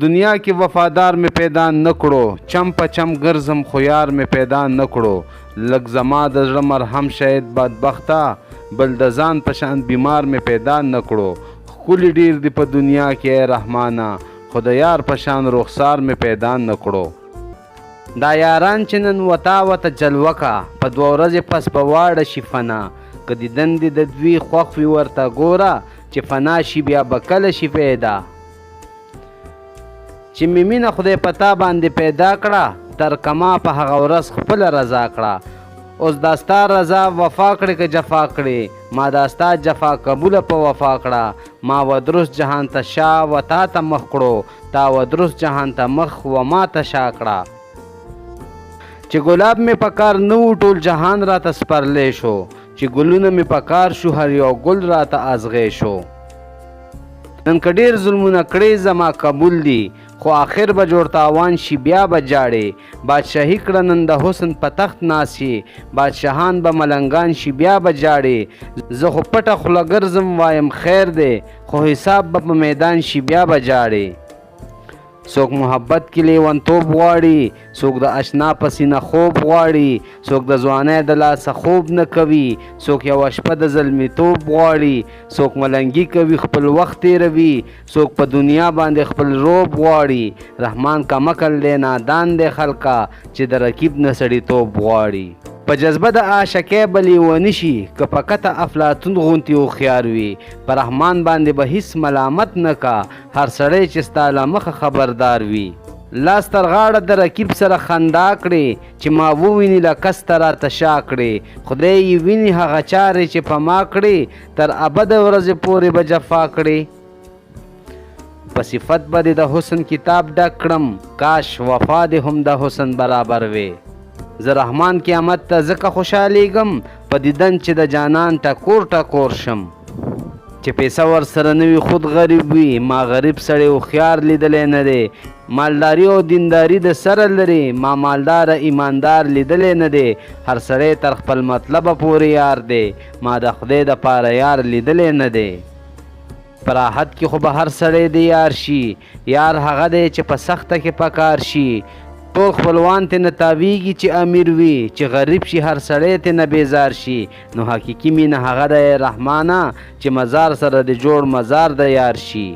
دنیا کې وفادار مې پیدا نه کړو، چم په چم ګرځم خو یار مې پیدا نه کړو. لږ زما د زړه مرهم شاید بدبخته، بل د ځان په شان بیمار مې پیدا نه کړو. ښکلي ډیر دي په دنیا کې ای رحمانه، خو د یار په شان رخسار مې پیدا نه کړو. دا یاران چې نن وتا وته جلوه کا، په دوه ورځې پس به واړه شي فنا. که دیدن دې د دوی خوښ وي ورته ګوره، چې فنا شي بیا به کله شي پیدا. چې مې مینه خدای په تا باندې پیدا کړه، تر کما په هغه ورځ خپله رضا کړه. اوس دا ستا رضا وفا کړې که جفا کړې، ما دا ستا جفا قبوله په وفا کړه. ما و درست جهان ته شا و تا ته مخ کړو، تا و درست جهان ته مخ و ما ته شا کړه. چې ګلاب مې په کار نه وو ټول جهان راته سپرلی شو، چې ګلونه مې په کار شو هر یو ګل راته ازغی شو. نن که ډېر ظلمونه کړې زما قبول دي، خو آخر به جوړ تاوان شي بیا به جاړې. بادشاهي کړه نن د حسن په تخت ناست یې، بادشاهان به ملنګان شي بیا به جاړې. زه خو پټه خوله ګرځم وایم خیر دی، خو حساب به په میدان شي بیا به جاړې. څوک محبت کې لیونتوب غواړي، څوک د اشنا په سینه خوب غواړي، څوک د ځوانۍ د لاسه خوب نه کوي، څوک یوه شپه د زلمیتوب غواړي، څوک ملنګي کوي خپل وخت تېروي، څوک په دنیا باندې خپل روب غواړي. رحمان کمکل دی نادان دی خلکه، چې د رقیب نه سړیتوب غواړي. په جذبه د عاشقۍ به لیوني شي، که په کته افلاطون غونتې هوښیار وي. په رحمان باندې به هیڅ ملامت نه کا، هر سړی چې ستا له مخه خبردار وي. لاس تر غاړه د رقیب سره خندا کړې، چې ما وویني له کسته راته شا کړې. خدای یې ویني هغه چارې چې په ما کړې، تر ابده ورځې پورې به جفا کړې. په صفت به دې د حسن کتاب ډک کړم، کاش وفا دې هم د حسن برابر وې. زه رحمان قیامت ته ځکه خوشحالېږم، په دیدن چې د جانان ټکور ټکور شم. چې پیسه ورسره نه وي خود غریب وي، ما غریب سړی هوښیار لیدلی نه دی. مالداري او دینداري د سره لري، ما مالداره ایماندار لیدلی نه دی. هر سړی تر خپل مطلبه پورې یار دی، ما د خدای دپاره یار لیدلی نه دی. په راحت کې خو به هر سړی دی یار شي، یار هغه دی چې په سخته کې پکار شي. ټول خپلوان ترې نه تاویږي چې امیر وي، چې غریب شي هر سړی ترې نه بیزار شي. نو حقیقي مینه هغه دی رحمانه، چې مزار سره دې جوړ مزار د یار شي.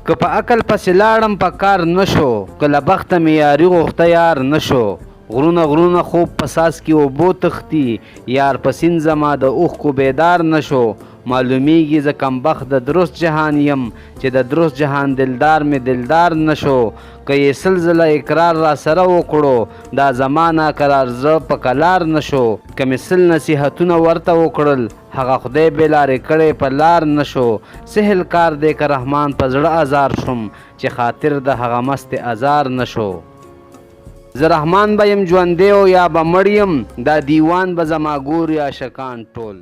که په عقل پسې لاړم په کار نه شو، که له بخته مې یاري غوښته یار نه شو. غرونه غرونه خوب په څاڅکي اوبو تښتي، یار په سیند زما د اوښکو بیدار نه شو. معلومیږي زه کمبخت د درست جهان یم، چې د درست جهان دلدار مې دلدار نه شو. که یې سل ځله اقرار را سره وکړو، دا زما ناکرار زړه په کلار نه شو. که مې سل نصیحتونه ورته وکړل، هغه خدای بې لارې کړی په لار نه شو. سهل کار دی که رحمان په زړه ازار شوم، چې خاطر د هغه مستې ازار نه شو. زه رحمان به یم ژوندی او یا به مړ یم، دا دیوان به زما ګوري عاشقان ټول.